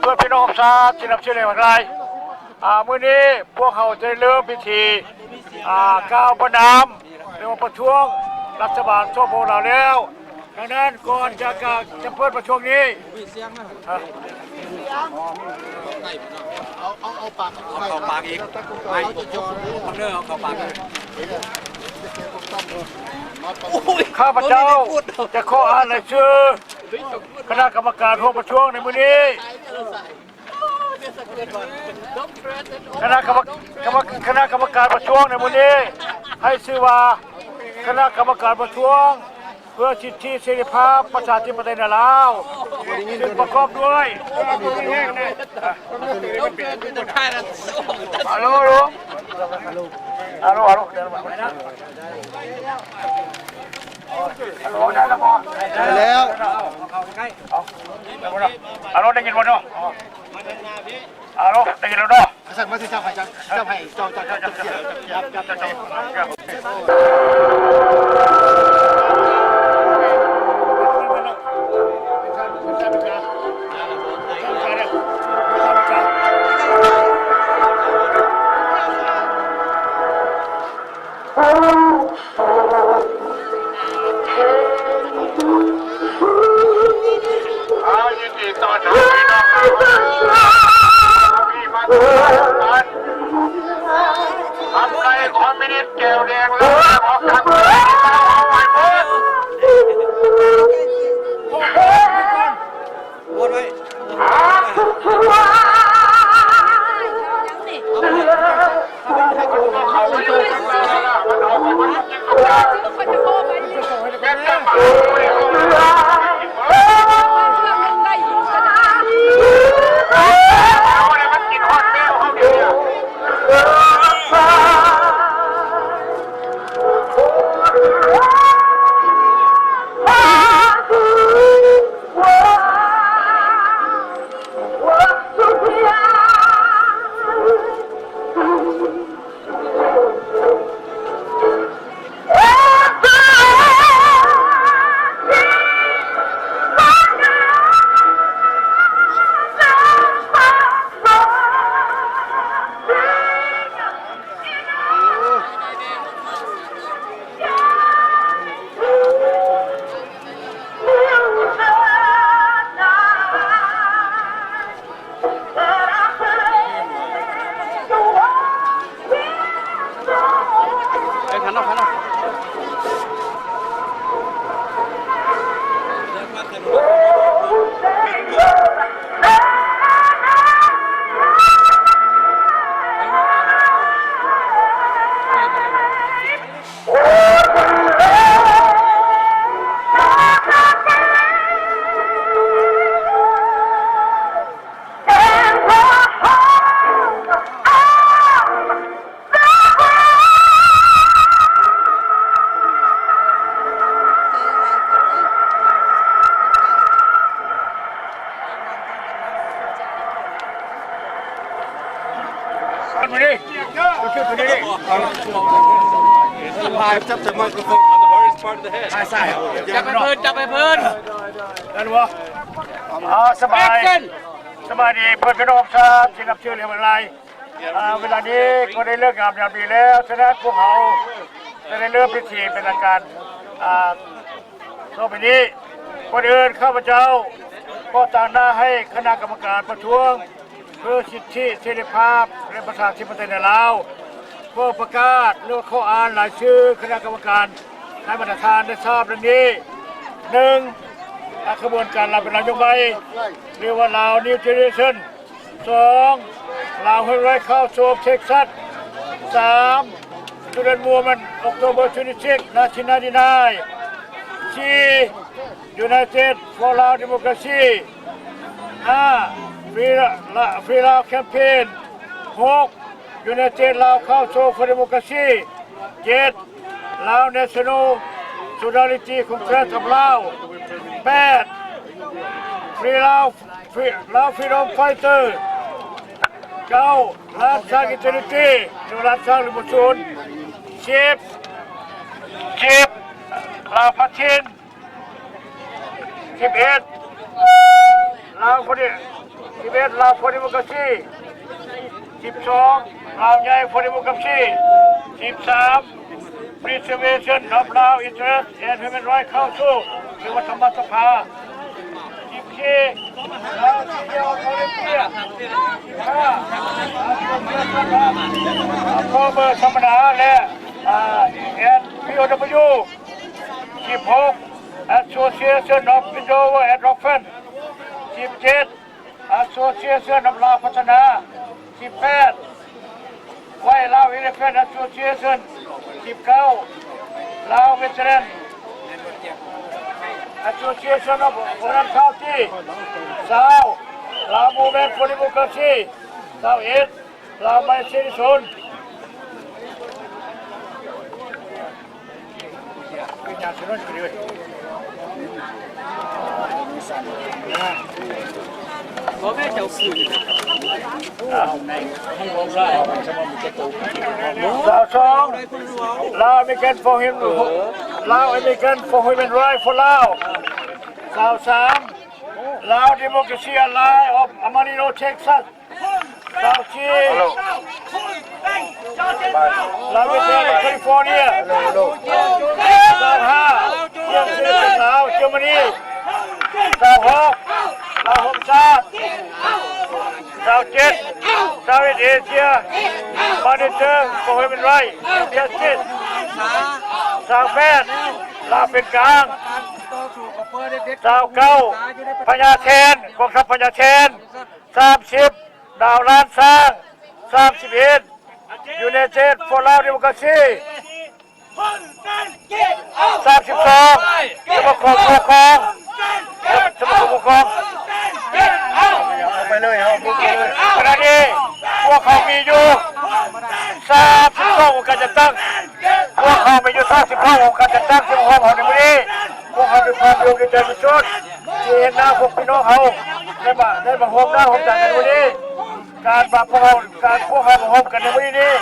ເພື່ອນພີ່ນ້ອງປະຊາຊົນທີ່ຮັບເຊີນໃນຫວາງຫຼາຍ ອາ ມື້ນີ້ພວກເຮົາໄດ້ເລີ່ມພິທີ ອາ ກ່າວປະນາມ ຫຼືວ່າປະທ້ວງລັດຖະບານ ສປປ ລາວ ແລ້ວ. ດັ່ງນັ້ນ ກ່ອນຈະກາ ຈະເປີດປະທ້ວງນີ້ ເອົາ ເອົາ ເອົາປາກ ເອົາເຂົ້າປາກອີກ ໄປ ເອົາເຂົ້າປາກ ຂ້າພະເຈົ້າຈະຂໍອ່ານລາຍຊື່ຄະນະກຳມະການຮ່ວມປະທ້ວງໃນມື້ນີ້. ຄະນະກຳມະ ກຳມະ ຄະນະກຳມະການປະທ້ວງໃນມື້ນີ້ ໃຫ້ຊື່ວ່າ ຄະນະກຳມະການປະທ້ວງເພື່ອສິດທິເສລີພາບປະຊາທິປະໄຕໃນລາວ ຊຶ່ງປະກອບດ້ວຍ ອາໂລ ອາໂລ ອາໂລ ອາໂລ ໄດ້ແລ້ວ ອາໂລ ໄດ້ຍິນບໍ່ເນາະ? ອາໂລ ໄດ້ຍິນແລ້ວເນາະ? ຍິນດີຕ້ອນຮັບພີ່ນ້ອງລາວ ທີ່ມາສະແດງການຂັບໄລ່ຄອມມິວນິດແກວແດງ ແລະ ອອກຈາກເມືອງລາວເຮົາໃຫ້ໝົດ. ຈັບໃຫ້ເພິ່ນ ຈັບໃຫ້ເພິ່ນ ນັ້ນບໍ່? ອ່າ ສະບາຍ ສະບາຍດີເພື່ອນພີ່ນ້ອງປະຊາຊົນທີ່ຮັບເຊີນໃນຫວາງຫຼາຍ. ອ່າ ເວລານີ້ກໍໄດ້ເລີກງາມຍາມດີແລ້ວ, ສະນັ້ນພວກເຮົາຈະໄດ້ເລີ່ມພິທີເປັນທາງການ ອ່າ ຕໍ່ໄປນີ້. ກ່ອນອື່ນ ຂ້າພະເຈົ້າຂໍຕາງໜ້າໃຫ້ຄະນະກຳມະການປະທ້ວງເພື່ອສິດທິເສລີພາບ ແລະ ປະຊາທິປະໄຕໃນລາວ ຂໍປະກາດ ຫຼື ຂໍອ່ານລາຍຊື່ຄະນະກຳມະການໃຫ້ບັນດາທ່ານໄດ້ຊາບດັ່ງນີ້. ໜຶ່ງ ຂະບວນການລາວເປັນລາວຍຸກໃໝ່ ຫຼືວ່າ Lao New Generation. ສອງ Lao Human Rights Council of Texas. ສາມ Student Movement October twenty-six nineteen ninety-nine. ສີ່ United for Lao Democracy. ຫ້າ Free La-, Free Lao Campaign. ຫົກ United Lao Council for Democracy. ເຈັດ Lao National Solidarity Congress of Lao. ແປດ Free Lao, Free, Lao Freedom Fighter. ເກົ້າ Lao Shan Eternity ຫຼືວ່າ Lao Shan ຫຼືບໍ່ສູນ. ສິບ ສິບ Lao Pathin. ສິບເອັດ Lao Fre-, ສິບເອັດ Lao for Democracy. ສິບສອງ ລາວໃຫຍ່ for Democracy. ສິບສາມ Preservation of Lao Interest and Human Rights Council ຫຼືວ່າທຳມະສະພາ. ສິບສີ່ Lao Civil Authority. ສິບຫ້າ Former Samana ແລະ ອາ ແອນ ພີ ໂອ ດັບເບິນຢູ. ສິບຫົກ Association of Widower and Orphan. ສິບເຈັດ Association of Lao ພັດທະນາ. ສິບແປດ White Lao Elephant Association. ສິບເກົ້າ Lao Veteran Association of Olam County. ຊາວ Lao Movement for Democracy. ຊາວເອັດ Lao Maithi Citizen. ຊາວສອງ Lao American for Hum-, Lao American for Human Rights for Lao. ຊາວສາມ Lao Democracy Alliance of Amarillo, Texas. ຊາວສີ່ ລາວເວເທນ ແຄລິຟໍເນຍ. ຊາວຫ້າ ຊຽງເຊຍ ລາວ ເຈີມານີ. ຊາວຫົກ ລາວໂຮມຊາດ. ຊາວເຈັດ ຊາວເອເຊຍ ມາເນເຈີ ຟໍ Human Rights and Justice. ຊາວແປດ ລາວເປັນກາງ. ຊາວເກົ້າ ພະຍາແຖນ ກອງທັບພະຍາແຖນ. ສາມສິບ ດາວລ້ານຊ້າງ. ສາມສິບເອັດ United for Lao Democracy. ສາມສິບສອງ ສະມາຄົມຜູ້ປົກຄອງ ສະມາຄົມຜູ້ປົກຄອງ. ເອົາໄປເລີຍ ເອົາໄປເລີຍ. ຂະນະນີ້ພວກເຮົາມີຢູ່ສາມສິບສອງອົງການຈັດຕັ້ງ. ພວກເຮົາມີຢູ່ສາມສິບສອງອົງການຈັດຕັ້ງທີ່ມາຮວມເຮົາໃນມື້ນີ້. ພວກເຮົາມີຄວາມດີໃຈທີ່ສຸດ ທີ່ເຫັນໜ້າພວກພີ່ນ້ອງເຮົາໄດ້ມາ ໄດ້ມາຮ່ວມໜ້າຮ່ວມຕາກັນມື້ນີ້. ການມາພວກເຮົາ ການພວກເຮົາມາຮ່ວມກັນໃນມື້ນີ້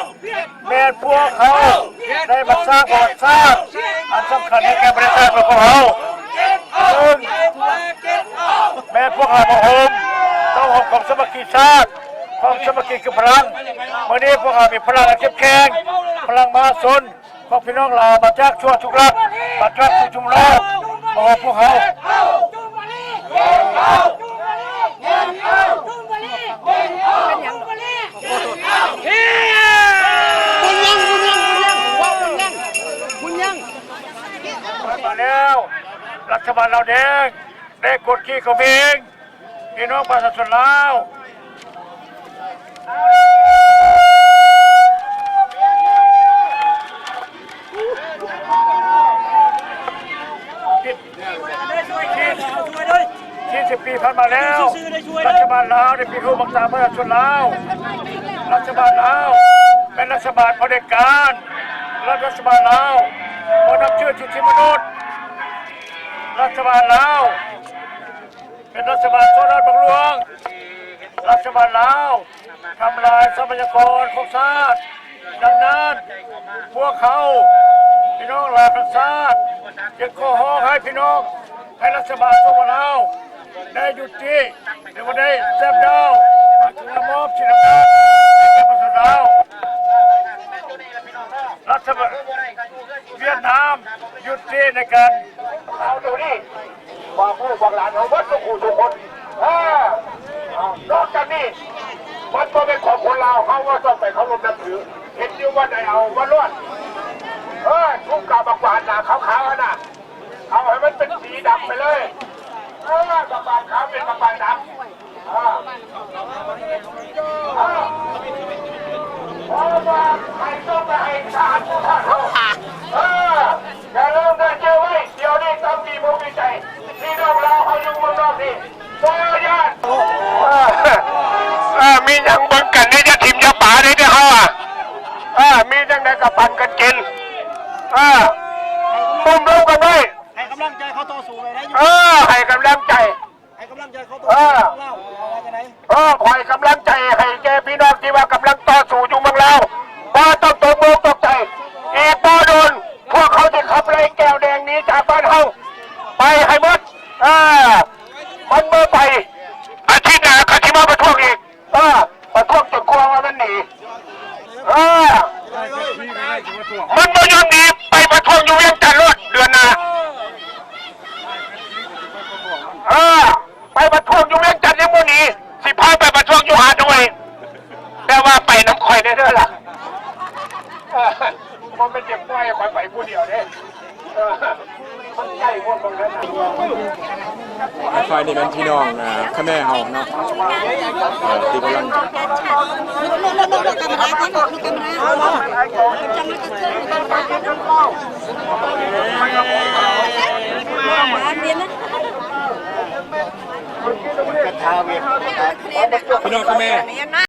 ແມ່ນພວກເຮົາໄດ້ມາສ້າງປະຫວັດສາດອັນສຳຄັນໃນການປະເທດຊາດຂອງພວກເຮົາ. ໜຶ່ງ ແມ່ນພວກເຮົາມາໂຮມ ຕ້ອງໂຮມຄວາມສາມັກຄີຊາດ, ຄວາມສາມັກຄີຄືພະລັງ. ມື້ນີ້ພວກເຮົາມີພະລັງອັນເຂັ້ມແຂງ, ພະລັງມະຫາຊົນ ຂອງພີ່ນ້ອງລາວມາຈາກທົ່ວທຸກລັດ, ມາຈາກທຸກມຸມໂລກ ມາຮວມພວກເຮົາ. ມາແລ້ວ, ລັດຖະບານລາວແດງໄດ້ກົດຂີ່ຂົ່ມເຫງ ພີ່ນ້ອງປະຊາຊົນລາວ. ສີ່ສິບປີຜ່ານມາແລ້ວ, ລັດຖະບານລາວໄດ້ປິດຫູບັງຕາປະຊາຊົນລາວ. ລັດຖະບານລາວເປັນລັດຖະບານຜະເດັດການ, ລັດຖະບານລາວບໍ່ນັບຖືສິດທິມະນຸດ, ລັດຖະບານລາວ ເປັນລັດຖະບານສໍ້ລາດບັງຫຼວງ. ລັດຖະບານລາວທຳລາຍຊັບພະຍາກອນຂອງຊາດ. ດັ່ງນັ້ນ, ພວກເຮົາ ພີ່ນ້ອງລາວທັງຊາດ ຈຶ່ງຂໍຮ້ອງໃຫ້ພີ່ນ້ອງ ໃຫ້ລັດຖະບານ ສປປ ລາວ ໄດ້ຢຸດຕິ ຫຼືວ່າໄດ້ແສດງມາເພື່ອມອບສິດອຳນາດໃຫ້ແກ່ປະຊາຊົນລາວ. ລັດຖະບານຫວຽດນາມ ຢຸດຕິໃນການເອົາໂຕນີ້ ບອກລູກບອກຫຼານເຮົາເບິດທຸກຜູ້ທຸກຄົນ. ເອີ ນອກຈາກນີ້ ມັນບໍ່ແມ່ນຂອງຄົນລາວ, ເຮົາກໍຕ້ອງໄປເຄົາລົບນັບຖື. ເຫັນຢູ່ວ່າໄດ້ເອົາມາລວດ. ເອີ ທຸກກະບັກບານໜ້າຂາວໆຫັ້ນນະ, ເອົາໃຫ້ມັນເປັນສີດຳໄປເລີຍ. ເອີ ບັກບານຂາວເປັນບັກບານດຳ. ເອີ ເອີ ເພາະວ່າໃຫ້ຕ້ອງໄປໃຫ້ສານຜູ້ທ່ານເຮົາ. ເອີ ຢ່າລືມເດີ, ຈື່ໄວ້, ດຽວນີ້ຕ້ອງມີມຸກມີໃຈ. ພີ່ນ້ອງລາວເຮົາຢູ່ເມືອງນອກນີ້ ບໍ່ຢ້ານ. ເອີ ເອີ ມີຫຍັງເບິ່ງກັນເດ້, ຢ່າຖິ້ມຢ່າປະເດ້ເຮົາອະ. ເອີ ມີຈັ່ງໃດກໍປັນກັນກິນ. ເອີ ປຸ້ມລົງກັນໄວ້. ໃຫ້ກຳລັງໃຈເຂົາຕໍ່ສູ້ໄວ້ໄດ້ຢູ່. ເອີ ໃຫ້ກຳລັງໃຈ. ໃຫ້ກຳລັງໃຈເຂົາຕໍ່ສູ້ເມືອງລາວ. ເອີ ເອີ ຂໍໃຫ້ກຳລັງໃຈໃຫ້ແກ່ພີ່ນ້ອງທີ່ວ່າກຳລັງຕໍ່ສູ້ຢູ່ເມືອງລາວ. ບໍ່ຕ້ອງຕົກອົກຕົກໃຈ. ອີກບໍ່ດົນ ພວກເຂົາຈະຂັບໄລ່ແກວແດງໜີຈາກບ້ານເຮົາໄປໃຫ້ໝົດ. ເອີ ມັນບໍ່ໄປ. ອາທິດໜ້າເຂົາຊິມາປະ ຢູ່ວຽງຈັນຍັງບໍ່ໜີ ຊິພາໄປປະທ້ວງຢູ່ຫາດໂດຍ ແຕ່ວ່າໄປນຳຂ້ອຍແດ່ເດີລະ ເອີ ບໍ່ແມ່ນຈະປ່ອຍໃຫ້ຂ້ອຍໄປຜູ້ດຽວເດ້ ເອີ ມັນໃກ້ໂພດບາງເທື່ອ. ທາງຝ່າຍນີ້ແມ່ນພີ່ນ້ອງ ອ່າ ຂະແມເຮົາເນາະ ເອີ ທີ່ກຳລັງ ພີ່ນ້ອງຂະແມ.